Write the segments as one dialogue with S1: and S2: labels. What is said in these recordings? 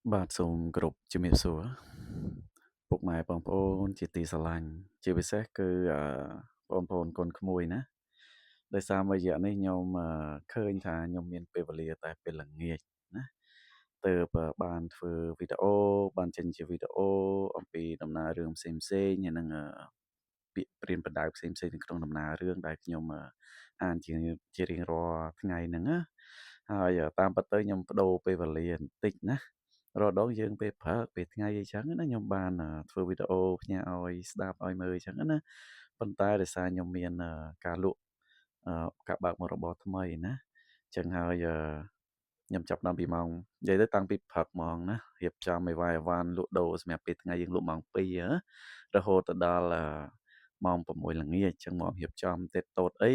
S1: បាទសូមគោរពជំរាបសួរពុកម៉ែបងប្អូនជាទីស្រឡាញ់ជាពិសេសគឺបងប្អូនកូនក្មួយណាដោយសារមួយរយៈនេះខ្ញុំឃើញថាខ្ញុំមានពេលវេលាតែពេលល្ងាចណាទើបបានធ្វើវីដេអូបានចេញជាវីដេអូអំពីដំណើររឿងផ្សេងផ្សេងហើយនឹងពាក្យព្រានប្រដៅផ្សេងផ្សេងនៅក្នុងដំណើររឿងដែលខ្ញុំអានជារៀងរាល់ថ្ងៃហ្នឹងណាហើយតាមពិតទៅខ្ញុំបដូរពេលវេលាបន្តិចណារាល់ដងយើងពេលព្រឹកពេលថ្ងៃអីចឹងណាខ្ញុំបានធ្វើវីដេអូផ្ញើឲ្យស្ដាប់ឲ្យមើលអីចឹងណាប៉ុន្តែដោយសារខ្ញុំមានការលក់ការបើកមុខរបរថ្មីណាចឹងហើយខ្ញុំចាប់ដើមពីម៉ោងនិយាយទៅតាំងពីព្រឹកហ្មងណារៀបចំអីវ៉ាអីវ៉ាន់លក់ដូរសម្រាប់ពេលថ្ងៃយើងលក់ម៉ោង2រហូតទៅដល់ម៉ោង6ល្ងាចចឹងមករៀបចំតេតតូតអី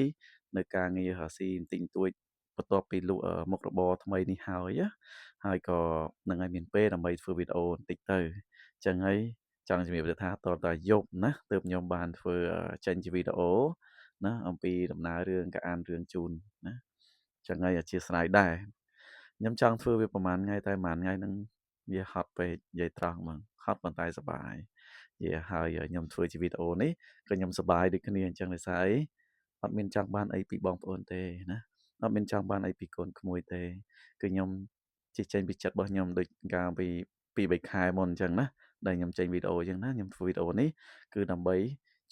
S1: នៅការងាររកស៊ីបន្តិចបន្តួចបន្ទាប់ពីលក់មុខរបរថ្មីនេះហើយហើយក៏នឹងឲ្យមានពេលដើម្បីធ្វើវីដេអូបន្តិចទៅចឹងហើយចង់ជំរាបថាតើយប់ណាទើបខ្ញុំបានធ្វើចេញជាវីដេអូណាអំពីដំណើររឿងការអានរឿងជូនណាចឹងហើយអធិស្ឋានដែរខ្ញុំចង់ធ្វើវាប្រហែលថ្ងៃតែប្រហែលថ្ងៃហ្នឹងវាហត់ពេកនិយាយត្រង់ហ្មងហត់ប៉ុន្តែសប្បាយយេហើយខ្ញុំធ្វើជាវីដេអូនេះក៏ខ្ញុំសប្បាយដូចគ្នាអញ្ចឹងដោយសារអីអត់មានចង់បានអីពីបងប្អូនទេណាអត់មានចង់បានអីពីកូនក្មួយទេគឺខ្ញុំជិះចេញពីចិត្តរបស់ខ្ញុំដូចកាលពី2 3ខែមុនអញ្ចឹងណាដែលខ្ញុំចេញវីដេអូអញ្ចឹងណាខ្ញុំធ្វើវីដេអូនេះគឺដើម្បី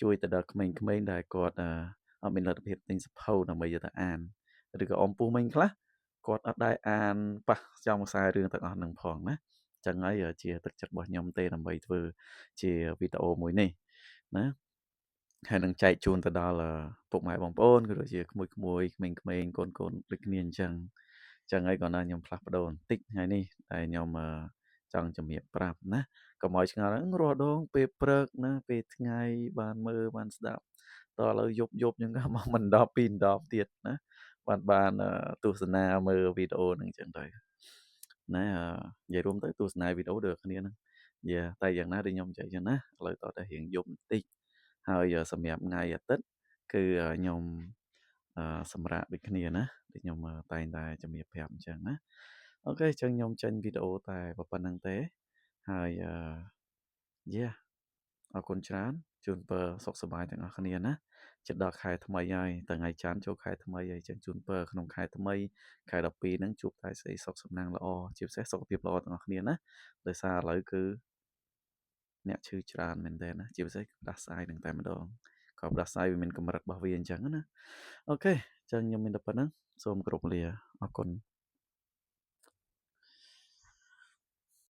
S1: ជួយទៅដល់ក្មេងៗដែលគាត់អត់មានលទ្ធភាពទិញសភៅដើម្បីយកទៅអានឬក៏អ៊ំពូមីងខ្លះគាត់អត់ដែលអានប៉ះចំខ្សែរឿងទាំងអស់ហ្នឹងផងណាចឹងហើយជាទឹកចិត្តរបស់ខ្ញុំទេដើម្បីធ្វើជាវីដេអូមួយនេះណាហើយនឹងចែកជូនទៅដល់ពុកម៉ែបងប្អូនក៏ដូចជាក្មួយៗក្មេងៗកូនៗដូចគ្នាអញ្ចឹងចឹងហើយក៏ណាខ្ញុំផ្លាស់ប្ដូរបន្តិចថ្ងៃនេះតែខ្ញុំចង់ជំរាបប្រាប់ណាកុំឲ្យឆ្ងល់ហ្នឹងរាល់ដងពេលព្រឹកណាពេលថ្ងៃបានមើលបានស្ដាប់តឥឡូវយប់យប់អញ្ចឹងមកមិន10ពី10ទៀតណាបានទស្សនាមើលវីដេអូហ្នឹងអញ្ចឹងទៅណានិយាយរួមទៅទស្សនាវីដេអូដូចគ្នាហ្នឹងយ៉ាតែយ៉ាងណាដូចខ្ញុំនិយាយអញ្ចឹងណាឥឡូវតតែរៀងយប់បន្តិចហើយសម្រាប់ថ្ងៃអាទិត្យគឺខ្ញុំសម្រាប់ដូចគ្នាណាដូចខ្ញុំតែងតែជំរាបប្រាប់អញ្ចឹងណាOK អញ្ចឹងខ្ញុំចេញវីដេអូតែប៉ុណ្្នឹងទេហើយយ៉ាអរគុណច្រើនជូនពរសុខសប្បាយទាំងអស់គ្នាណាជិតដល់ខែថ្មីហើយថ្ងៃច័ន្ទចូលខែថ្មីហើយចឹងជូនពរក្នុងខែថ្មីខែ12ហ្នឹងជួបតែសេចក្តីសុខសំណាងល្អជាពិសេសសុខភាពល្អទាំងអស់គ្នាណាដោយសារឥឡូវគឺអ្នកឈឺច្រើនមែនតើណាជាពិសេសផ្ដាសាយនឹងតែម្ដងក៏ផ្ដាសាយវាមានកម្រិតរបស់វាអញ្ចឹងណាOK ចឹងខ្ញុំមានតែប៉ុណ្្នឹងសូមគោរពលាអរគុណ។